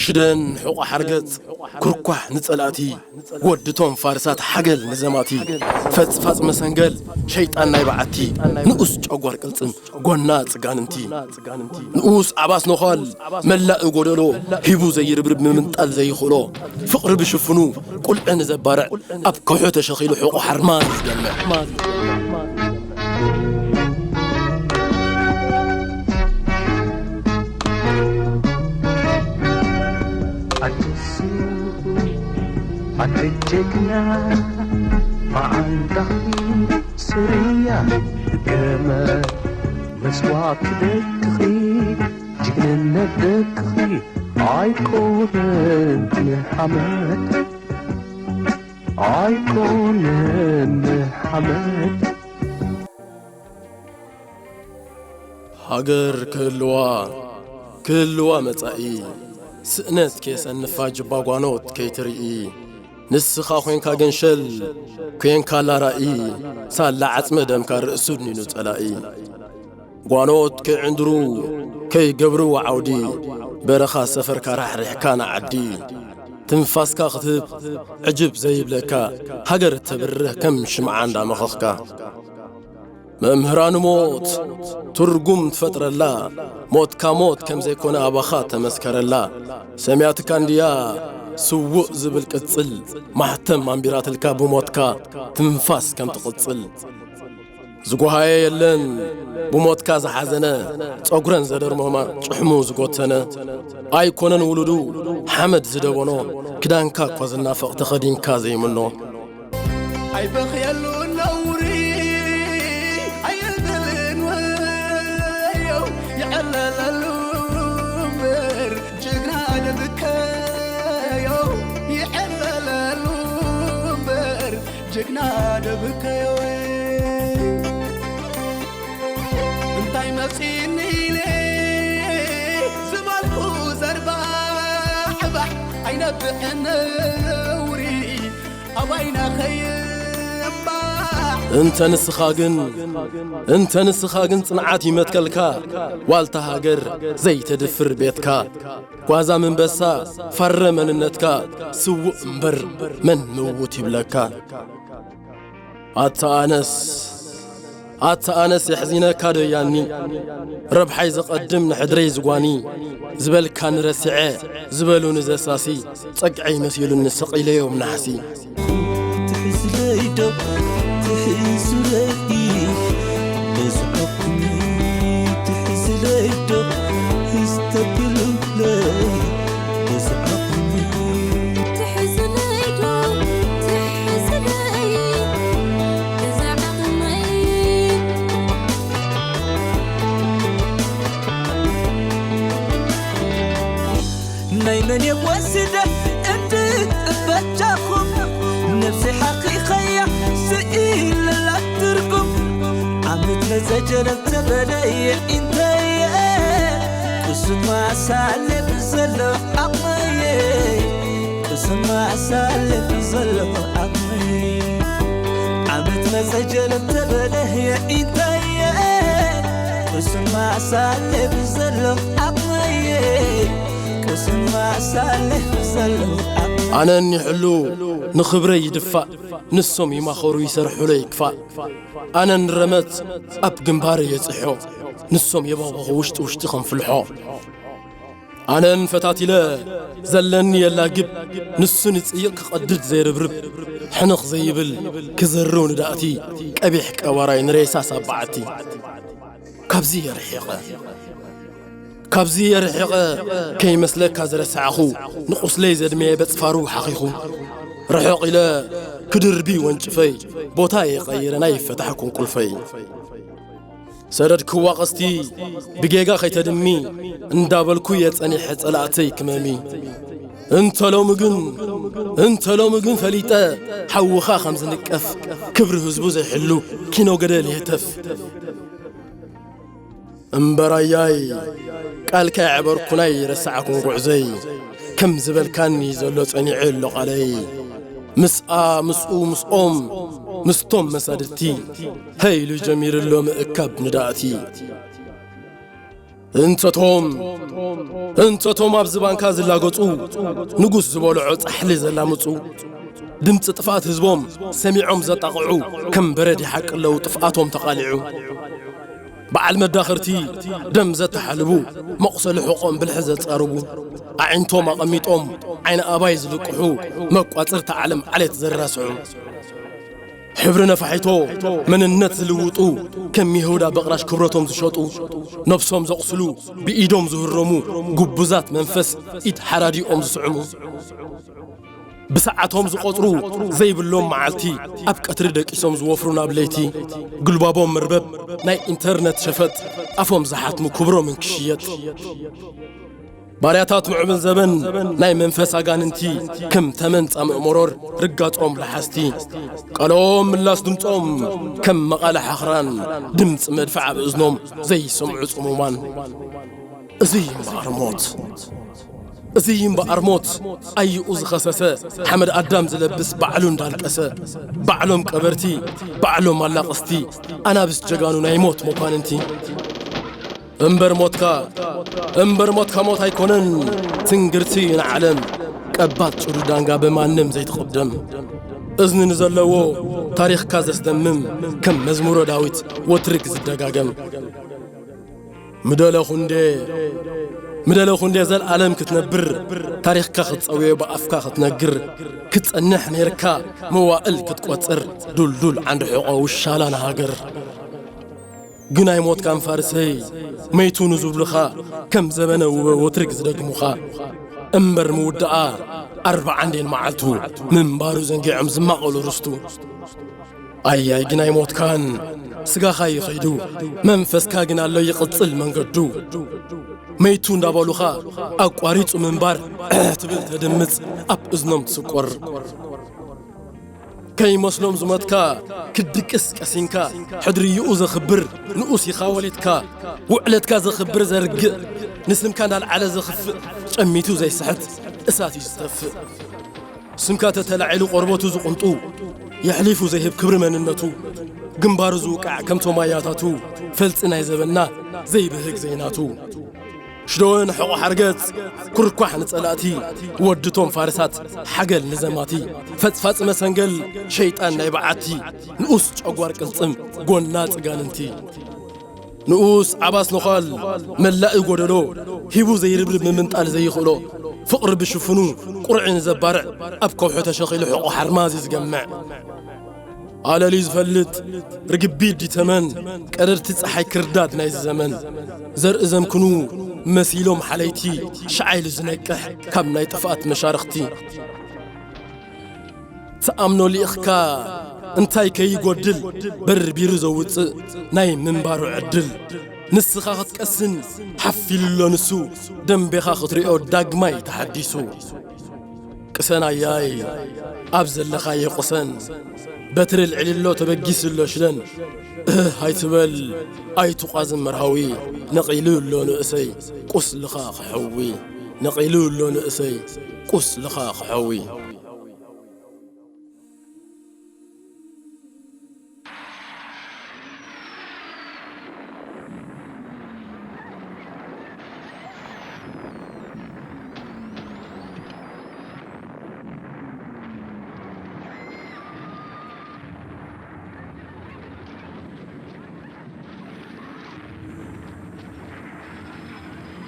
ሽደን ሕቖ ሓርገጽ፣ ኩርኳሕ ንጸላእቲ፣ ወድቶም ፋርሳት ሓገል ንዘማቲ፣ ፈጽፋጽ መሰንገል፣ ሸይጣን ናይ በዓቲ፣ ንኡስ ጨጓር ቅልጽም፣ ጎና ጽጋንንቲ፣ ንኡስ ዓባስ ነዃል፣ መላእ ጎደሎ፣ ሂቡ ዘይርብርብ ምምንጣል ዘይኽእሎ፣ ፍቕሪ ብሽፍኑ፣ ቁልዒ ንዘባርዕ፣ ኣብ ከውሒ ተሸኺሉ ሕቖ ሓርማዝ ዝደምዕ። ኣዲሱ ኣንተ ጀግና መዓንጣኺ ስርያ ገመ መስዋዕቲ ደቅኺ ጅግንነት ደቅኺ ኣይኮነን ንሓመድ ኣይኮነን ንሓመድ ሃገር ክህልዋ ክህልዋ መጻኢ ስእነት ከየሰንፋ ጅባ ጓኖት ከይትርኢ ንስኻ ኮንካ ገንሸል ኮንካ ላራኢ ሳላ ዓጽመ ደምካ ርእሱ ድኒኑ ጸላኢ ጓኖት ከይዕንድሩ ከይገብርዎ ዓውዲ በረኻ ሰፈርካ ራሕሪሕካ ንዓዲ ትንፋስካ ክትህብ ዕጅብ ዘይብለካ ሃገር እተብርህ ከም ሽምዓ እንዳመኸኽካ መምህራን ሞት ትርጉም ትፈጥረላ ሞትካ ሞት ከም ዘይኮነ ኣባኻ ተመስከረላ ሰሚያትካ እንድያ ስውእ ዝብል ቅጽል ማሕተም ኣንቢራትልካ ብሞትካ ትንፋስ ከም ትቕጽል ዝጓሃየ የለን ብሞትካ ዝሓዘነ ጸጉረን ዘደርመማ ጭሕሙ ዝጎተነ ኣይኮነን ውሉዱ ሓመድ ዝደበኖ ክዳንካ እኳ ዝናፈቕ ተኸዲንካ ዘይምኖ ኣይበኽየሉ ነውሪ ኣየልብን ወዮ ይዕለለሉ እምበር ጅግና ደብከዮ ይዕለለሉ እምበር ጅግና ደብከዮ እንታይ መጺኒ ኢለ ዝበልኩ ዘርባሕባሕ ኣይነብዕን ነውሪ ኣባይና ኸይምባሕ እንተ ንስኻ ግን እንተ ንስኻ ግን ጽንዓት ይመትከልካ ዋልታ ሃገር ዘይተድፍር ቤትካ ጓዛ ምንበሳ ፋረ መንነትካ ስውእ እምበር መን ምውት ይብለካ ኣታ ኣነስ ኣታ ኣነስ የሕዚነካ ደያኒ ረብሓይ ዘቐድም ንሕድረይ ዝጓኒ ዝበልካኒ ረሲዐ ዝበሉኒ ዘሳሲ ጸግዐይ መሲሉኒ ስቕ ኢለዮም ናሕሲ ትሕዝለይ ዶ ትሕዝለይ በዝዖኩኒ ትሕዝለይ ዶ ስተብሉለይ በዝዖኩኒ ትሕዝለይ ዶ ትሕዝለይ እዛ ዓቕመይ ናይ መን ወስደ እንዲ እበጃኹም ነፍሲ ሓኺኸያ ስኢለላ ትርጉም ዓመት መዘጀለም ተበለየ ኢንተየ ቁስማ ሳለ ብዘሎ ዓቕመየ ቁስማ ሳለ ብዘሎ ዓቕመየ ዓመት መዘጀለም ተበለየ ኢንተየ ቁስማ ሳለ ብዘሎ ዓቕመየ ቁስማ ሳለ ብዘሎ ዓቕመየ ኣነን ይሕሉ ንኽብረይ ይድፋእ ንሶም ይማኸሩ ይሰርሑለይ ክፋእ ኣነን ረመት ኣብ ግንባረይ የጽሖ ንሶም የባብኹ ውሽጢ ውሽጢ ኸንፍልሖ ኣነን ፈታቲለ ዘለኒ የላግብ ንሱ ንጽይቕ ክቐድድ ዘይርብርብ ሕንኽ ዘይብል ክዘርው ንዳእቲ ቀቢሕ ቀባራይ ንሬሳ ሳባዓቲ ካብዚ የርሒቐ ካብዚ የርሒቐ ከይመስለካ ዝረሳዕኹ ንቑስለይ ዘድመየ በጽፋሩ ሓኺኹ ርሑቕ ኢለ ክድርቢ ወንጭፈይ ቦታ የቐይረ ናይ ፈታሕኩን ቁልፈይ ሰደድክዋ ቐስቲ ብጌጋ ኸይተድሚ እንዳበልኩ እየ ጸኒሐ ጸላእተይ ክመሚ እንተ ሎሚ ግን እንተ ሎሚ ግን ፈሊጠ ሓውኻ ከም ዝንቀፍ ክብሪ ህዝቡ ዘይሕሉ ኪኖ ገደል ይህተፍ እምበራያይ ቃልካ የዕበርኩናይ ረሳዕኩን ጉዕዘይ ከም ዝበልካኒ ዘሎ ጸኒዑ ኣሎ ቓለይ ምስኣ ምስኡ ምስኦም ምስቶም መሳድድቲ ሃይሉ ጀሚሩ ኣሎ ምእካብ ንዳእቲ እንተቶም እንተቶም ኣብ ዝባንካ ዝላገጹ፣ ንጉስ ዝበልዖ ጻሕሊ ዘላምጹ፣ ድምጺ ጥፍኣት ህዝቦም ሰሚዖም ዘጣቕዑ፣ ከም በረድ ይሓቂ ኣለዉ ጥፍኣቶም ተቓሊዑ። በዓል መዳኽርቲ ደም ዘተሓልቡ፣ መቑሰሊ ሕቖም ብልሒ ዘጻርቡ፣ ኣዒንቶም ኣቐሚጦም ዓይኒ ኣባይ ዝልቅሑ፣ መቋጽርታ ዓለም ዓሌት ዘራስዑ። ሕብሪ ነፋሒቶ መንነት ዝልውጡ፣ ከም ይሁዳ በቕራሽ ክብረቶም ዝሸጡ፣ ነብሶም ዘቑስሉ፣ ብኢዶም ዝህረሙ፣ ጉቡዛት መንፈስ ኢድ ሓራዲኦም ዝስዕሙ። ብሰዓቶም ዝቖጽሩ ዘይብሎም መዓልቲ፣ ኣብ ቀትሪ ደቂሶም ዝወፍሩ ናብ ለይቲ። ግልባቦም መርበብ ናይ ኢንተርነት ሸፈጥ፣ ኣፎም ዝሓትሙ ክብሮምን ክሽየጥ። ባርያታት ምዕብል ዘበን ናይ መንፈስ ኣጋንንቲ፣ ከም ተመን ጻምእ መሮር ርጋጾም ለሓስቲ። ቃሎም ምላስ ድምጾም ከም መቓልሕ ኣኽራን፣ ድምጺ መድፍዕ ኣብ እዝኖም ዘይሰምዑ ጽሙማን። እዚ እምበኣር ሞት፣ እዚ እምበኣር ሞት ኣዩኡ ዝኸሰሰ፣ ሓመድ ኣዳም ዝለብስ ባዕሉ እንዳልቀሰ። ባዕሎም ቀበርቲ፣ ባዕሎም ኣላቐስቲ፣ ኣናብስ ጀጋኑ ናይ ሞት መኳንንቲ። እምበር ሞትካ፣ እምበር ሞትካ ሞት ኣይኮነን፣ ትንግርቲ ንዓለም፣ ቀባጽ ጭዱ ዳንጋ ብማንም ዘይትቕደም። እዝኒ ንዘለዎ ታሪኽካ ዘስደምም፣ ከም መዝሙረ ዳዊት ወትርግ ዝደጋገም። ምደለኹ እንዴ፣ ምደለኹ እንዴ ዘልኣለም ክትነብር፣ ታሪኽካ ክትጸውዮ ብኣፍካ ክትነግር፣ ክትጸንሕ ነይርካ መዋእል ክትቆጽር፣ ዱልዱል ዓንዲ ሕቖ ውሻላ ንሃገር። ግን ኣይሞትካን ፋርስይ፣ መይቱ ንዝብሉኻ፣ ከም ዘበነ ውበ ወትርግ ዝደግሙኻ። እምበር ምውድኣ ኣርብዓ እንዴን መዓልቱ፣ ምንባሩ ዘንጊዖም ዝማቐሉ ርስቱ። ኣያይ ግን ኣይሞትካን፣ ስጋኻ እዩ ኸይዱ፣ መንፈስካ ግን ኣሎ ይቕጽል መንገዱ። መይቱ እንዳበሉኻ ኣቋሪጹ ምንባር ትብል ተድምጽ ኣብ እዝኖም ትስቆር። ከይመስሎም ዝሞትካ ክትድቅስ ቀሲንካ፣ ሕድርይኡ ዘኽብር ንኡስ ኢኻ ወሊድካ። ውዕለትካ ዘኽብር ዘርግእ፣ ንስምካ እንዳልዓለ ዘኽፍእ፣ ጨሚቱ ዘይስሕት እሳት እዩ ዝተፍእ። ስምካ ተተላዒሉ ቆርበቱ ዝቕንጡ፣ የሕሊፉ ዘይህብ ክብሪ መንነቱ። ግንባሩ ዝውቃዕ ከምቶም ኣያታቱ፣ ፈልጺ ናይ ዘበና ዘይብህግ ዘይናቱ። ሽደወን ሕቖ ሓርገጽ፣ ኩርኳሕ ንጸላእቲ፣ ወድቶም ፋርሳት ሓገል ንዘማቲ። ፈጽፋጺ መሰንገል ሸይጣን ናይ በዓቲ፣ ንኡስ ጨጓር ቅልጽም ጎና ጽጋንንቲ። ንኡስ ዓባስ ነዃል መላኢ ጎደሎ፣ ሂቡ ዘይርብርብ ምምንጣል ዘይኽእሎ፣ ፍቕሪ ብሽፍኑ ቁርዒ ንዘባርዕ፣ ኣብ ከውሒ ተሸኺሉ ሕቖ ሓርማዝ እዩ ዝገምዕ። ኣለልዩ ዝፈልጥ ርግቢት ዲተመን፣ ቀደድቲ ጸሓይ ክርዳድ ናይዚ ዘመን። ዘርኢ ዘምክኑ መሲሎም ሓለይቲ፣ ሸዓይሉ ዝነቅሕ ካብ ናይ ጥፍኣት መሻርኽቲ። ትኣምኖ ልኢኽካ እንታይ ከይጎድል፣ በርቢሩ ዘውጽእ ናይ ምንባሩ ዕድል። ንስኻ ክትቀስን ሓፍ ኢሉ ኣሎ ንሱ፣ ደንቤኻ ክትሪኦ ዳግማይ ተሓዲሱ። ቅሰን ኣያይ ኣብ ዘለኻዮ ቅሰን፣ በትሪ ልዕሊ ኣሎ ተበጊሱ ኣሎ ሽደን። እህ ኣይትበል ኣይትቋዝን መርሃዊ፣ ነቒሉ ኣሎ ንእሰይ ቁስልኻ ክሐዊ፣ ነቒሉ ኣሎ ንእሰይ ቁስልኻ ክሐዊ።